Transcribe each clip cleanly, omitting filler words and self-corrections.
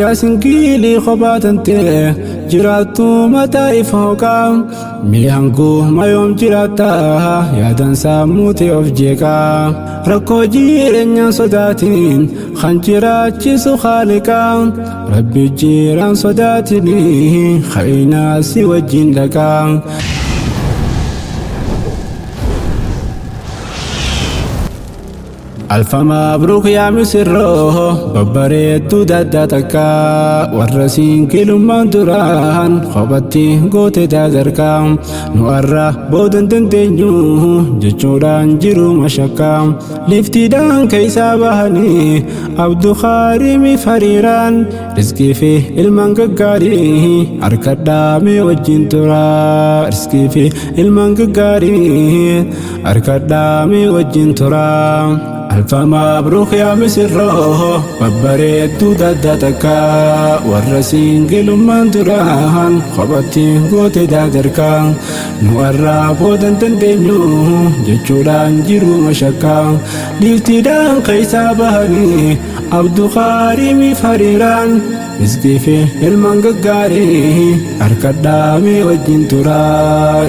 Yaa singiilii kophaa tantee jiraattu mataa if hooqaa mi'aan guuma yoom jiraattaa yaadan sammuutee of jeeqaa rakkoo jireenyaan sodaatiin kan jiraachisu haaliqaa rabbi jiraan sodaatiin khayinaa si wajjin dhaqaa. Alfa mabruuk yaa misirroo babbareedduu daddaa takka warra siingilummaan duraan kophatti goote daadarkaa nu arra boodan dandeenyu jechuudhaan jiru mashakkaa liftiidhaan keessaa bahanii abdukaarimii fariiraan riskii fi ilmaan gaggaarii harka dhaamee wajjin tura riskii fi ilmaan gaggaarii harka dhaamee wajjin tura. Alfa mabruuk yaa misirroo babbareedduu daddaa takka warra siingilummaan duraan kophatti goote daadarkaa nu arraa boodan dandeenyu jechuudhaan jiru mashakkaa liiftiidhaan keessaa bahanii abdukaarimii fariiraan riskii fi ilmaan gaggaarii harka dhaamee wajjin tura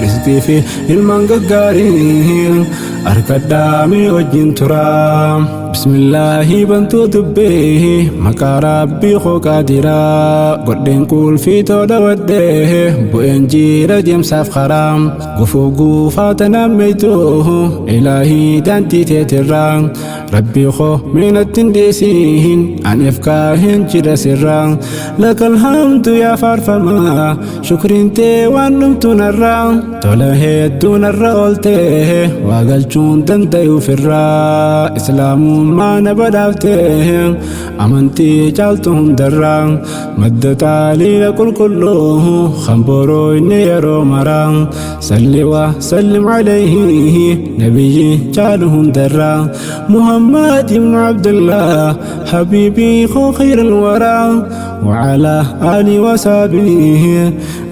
riskii fi ilmaan gaggaarii harka dhaamee wajjin tura. Bismillaahi bantuu dubbee maqaa rabbii koo qaadiraa godheen qulfii tola wadhee bu'een jira deemsaaf karaa gufuu guufaa tanaan meeytu ilaahii daandii teetirraa rabbii koo meenatti hin dhiisiin aniif kaaheen jira sirraa lakal hamdu yaa faarfamaa shukriin tee waan dhumtu narraa tola hedduu narra ooltee waa galchuun danda'uufirraa islaamummaa na badhaaftee amantii caaltu hundarraa madda xaaliila qulqulluu kan boroo inni yeroo maraa salli wa sallim alayhi nabiyyi caalu hundarraa muhammad ibnu abdullah habiibii koo khayra alwaraa وعلى آله وصحبه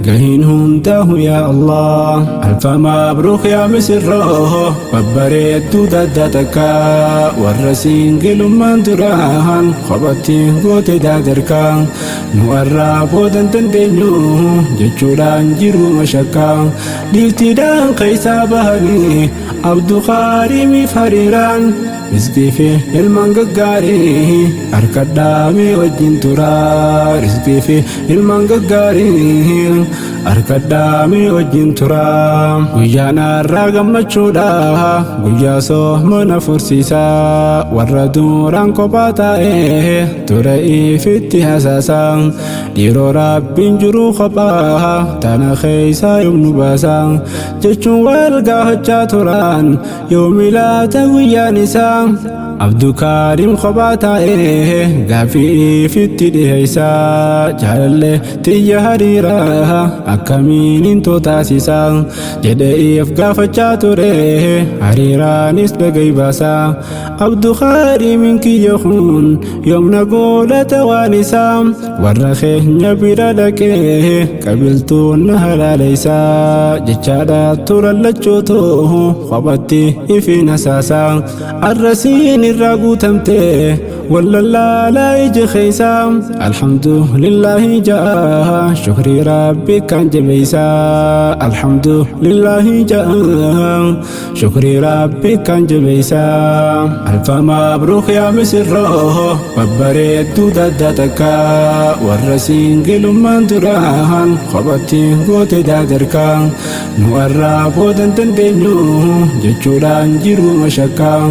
قهين هنده يا الله ألف مبروك يا مسره babbareedduu dadda takka warra siingilummaan duraan kophatti goote daadarkaa nu arraa boodan dandeenyu jechuudhaan jiru mashakkaa liiftiidhaan keessaa bahanii abdukaarimii fariiraan riskii fi ilmaan gaggaarii harka dhaamee wajjin tura riskii fi ilmaan gaggaarii harka dhaamee wajjin tura guyyaan har'aa gammachuudha guyyaa soomana fursiisaa warra duraan kophaa taa'ee ture ifitti hasaasaa dhiiroo rabbiin jiru kophaa tana keessaa yoom nu baasaa jechuun wal gaafachaa turan yoomi laata guyyaan isaa abdukaarim kophaa taa'ee gaaffii ifitti dhiheessaa jaalallee tiyya hariiraa akkamiin hin taasisaa jedhee if gaafachaa ture hariiraanis dhagahi baasaa abdukaarimin kiyya kun yoomna godhata waan isaa warra keenya bira dhaqee qabiltuun na halaaleysaa jechaadha turan lachuutu kophatti ifiin hasaasaa arrasiin irraa guutamte wallallaalaa ija keeysaa alhamdulillaahi ja'a shukrii rabbi kan jabeeysaa alhamdulillaahi ja'a shukrii rabbi kan jabeeysaa alfa mabruuk yaa misirroo babbareedduu dadda takka warra siingilummaan duraan kophatti goote daadarkaa nu arraa boodan dandeenyu jechuudhaan jiru mashakkaa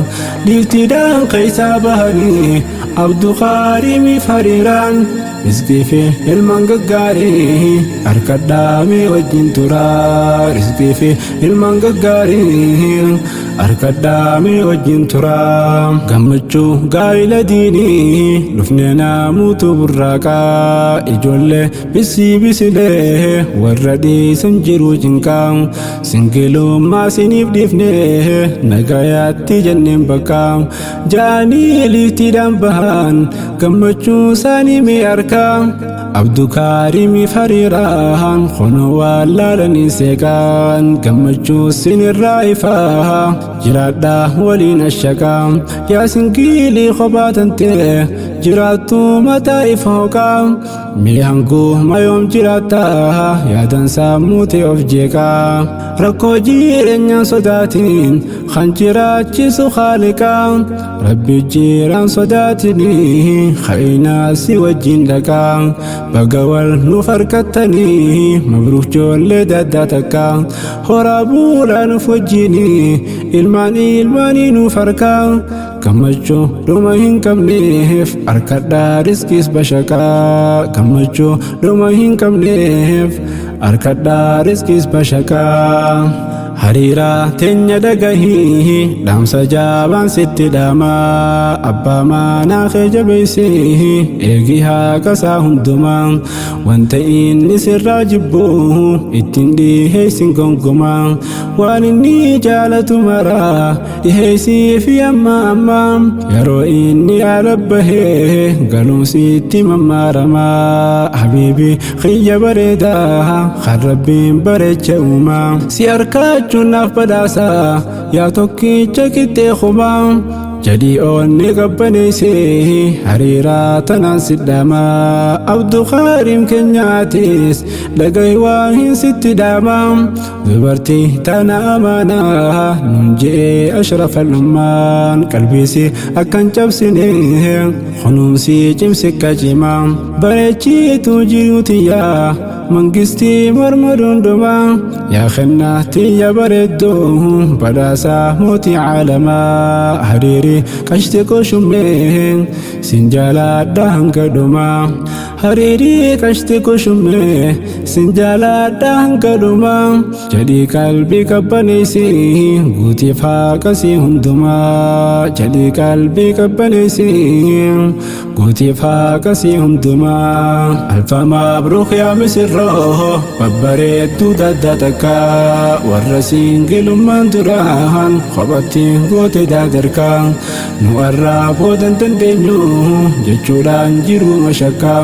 liiftiidhaan keessaa bahanii abdukaarimii fariiraan riskii fi ilmaan gaggaarii harka dhaamee wajjin tura riskii fi ilmaan gaggaarii harka dhaamee wajjin tura gammachuu gaa'ila diinii dhufnee naamuutu burraaqaa ijoollee bisii bisilee warra dhiisan jiru cinqaa singilummaa siniif dhiifnee nagayaatti jenneen bakka jaanii liiftiidhaan bahan gammachuu isaanii mee harkaa abdukaarimii fariiraan kunoo waan laalanii seeqaan gammachuu sinirraa ifaa. Jiraadhaa waliin ashaqaa yaa singiilii kophaa tantee jiraattu mataa ifa hoqaa mee hanguu mayoom jiraattaa yaadan saammuutee of jeeqaa rakkoo jireenyaan sodaatiin kan jiraachisu haaliqaa rabbi jiraan sodaatinii khayinaa si wajjin dhaqaa baga wal nuuf harkattanii mabruuk joollee daddaa takka horaa buulaa nuuf wajjinii ilmaan ilmaanii nuuf harkaa gammachuu dhuma hin qabneef harkadhaa riskiis bashaqaa gammachuu dhuma hin qabneef harkadhaa riskiis bashaqaa hariiraa teenya dhagahii dhaamsa jaabaan sitti dhaamaa abbaa manaa kee jabeessii eegi haqasaa hundumaa wanta inni sirraa jibbu ittiin dhiheessin gongomaa waan inni jaalatu maraa dhiheessii fi amma amma yeroo inni ala bahee galuun sitti mammaaramaa habiibi xiyya bareedaa kan rabbiin bareeche uumaa si harkaachuun naaf badhaasa yaa tokkicha qixxee kumaa jedhii onni qabbaneesse hariiraa tanaan sidhaamaa abdukaariim keenyaatis dhagahi waa hin sitti dhaamaa dubartii tana amaanaa nun je'ee ashrafa lummaan qalbiisi akkan cabsine kunuunsii cimsi qacimaa bareechiitu jiruutiyyaa mangistii morma dundumaa yaa kennaa tiyya bareedduu badhaasaa mootii caalamaa hariirii qashti qoshummee sin jaaladha hanga dhumaa hariirii qashti qoshummee sin jaaladha hanga dhumaa jedhii qalbii qabbaneessi guutiif haaqasii hundumaa jedhii qalbii qabbaneessi guutiif haaqasii hundumaa alfa mabruuk yaa misirroo babbareedduu dadda takka warra siingilummaan duraan kophatti goote daadarkaa nu arraa boodan dandeenyu jechuudhaan jiru mashakkaa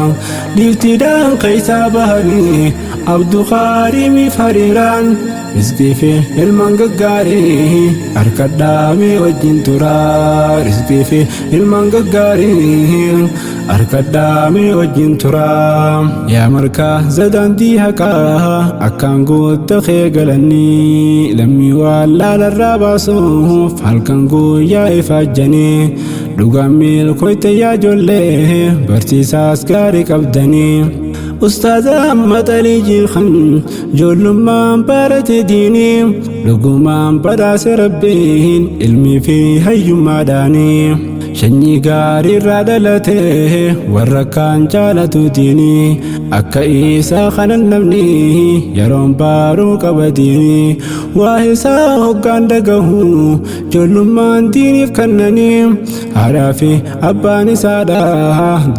dhiiftiidhaan keessaa bahanii abdukaariimiif hariiraan rizqii fi ilmaan gaggaarii harkadhaamee wajjin turaa rizqii fi ilmaan gaggaarii harkadhaamee wajjin turaa yaa markaa zadaandii haqaa akkaan guutta kee galanii lammii waan laalarraa baasuuf halkan guyyaa ifaajjanii dhugaan milkooyte yaa ijoollee barsiisaas gaarii qabdanii ustaaza maxalii jiikan ijoollummaan barate diinii dhugumaan badhaase rabbiin ilmii fi hayyummaadhaanii sanyii gaarii irraa dhalate warra kaan jaalatu diinii akka isaa kanan namni yeroon baaruu qaba diinii waa isaa hoggaan dhagahu ijoollummaan diiniif kennanii haadhaa fi abbaan isaadha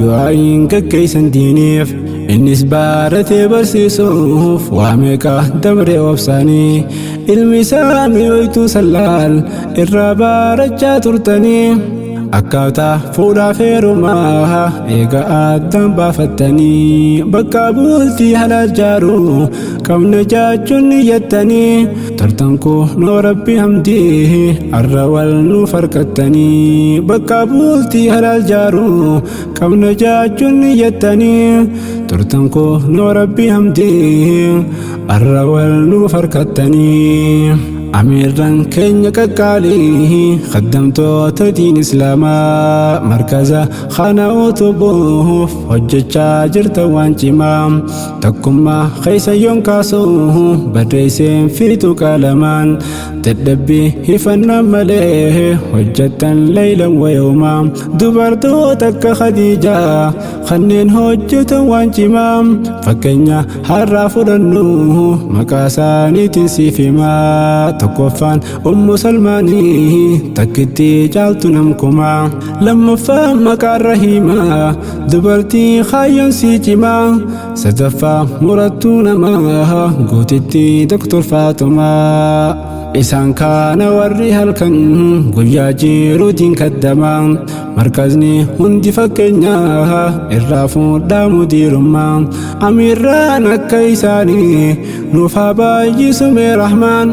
du'aa'iin gaggeessan diiniif innis baratee barsiisuuf waa meeqa dabre obsanii ilmi isaa mi'ooytuu sallaal irraa barachaa turtanii akkaataa fuudhaaf heerumaa eega addaan baafattanii bakka bultii halaal jaaruu qabna jaachuun niyyattanii tartan noo rabbi hamdii arra wal nuuf harkattanii bakka bultii halaal jaaruu qabna jaachuun niyyattanii turtan noo rabbi hamdii arra wal nuuf harkattanii amiirran keenya qaqqaalii khaddamtoota diin islaamaa markaza kana utubuuf hojjechaa jirta waan cimaa tokkummaa keessa yoon kaasu barreesseen fiixu qalamaan dadhabbii hifannaan malee hojjettan leeylan wayoomaa dubartoota akka Khadiijaa kanneen hojjetan waan cimaa fakkeenya har'aa fudhannu maqaa isaaniitiin siif himaa tokkoffaan ummu salmaanii takkitti caaltu namkumaa lammaffaan maqaan rahiimaa dubartii kaayyoon sii cimaa sadaffaa murattuu namaa gootitti doktor Faatumaa isaan kaana warri halkan guyyaa jiruutiin kaddamaa markazni hundi fakkeenya irraa fuudhaa mudiirummaa amiirraan akka isaanii nuuf haa baay'isu mee rahmaan.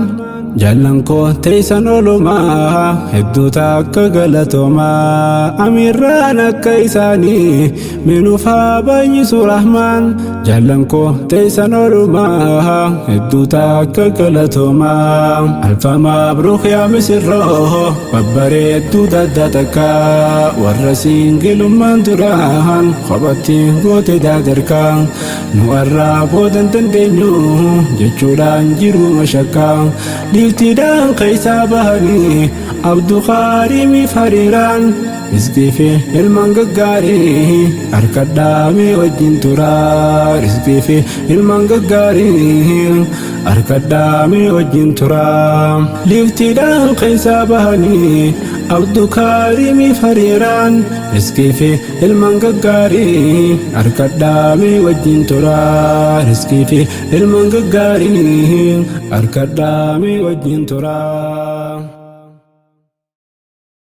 Jaallan koo teessan oolumaa hedduu takka galatoomaa. Amiirraan akka isaanii minuufaa baay'isu rahmaan. Jaallan koo teessan oolumaa hedduu takka galatoomaa. Alfa mabruuk yaa misirroo babbareedduu dadda takka warra siingilummaan duraan kophatti goote daadarkaa nu arraa boodan dandeenyu jechuudhaan jiru mashakkaa dhiiftiidhaan keessaa bahanii abdukaarimii fariiraan rizqii fi ilmaan gaggaarii harkadhaamee wajjin turaa rizqii fi ilmaan gaggaarii harkadhaamee wajjin turaa liiftiidhaan keessaa bahanii abdukaarimii fariiraan rizqii fi ilmaan gaggaarii harkadhaamee wajjin turaa rizqii fi ilmaan gaggaarii harkadhaamee wajjin turaa.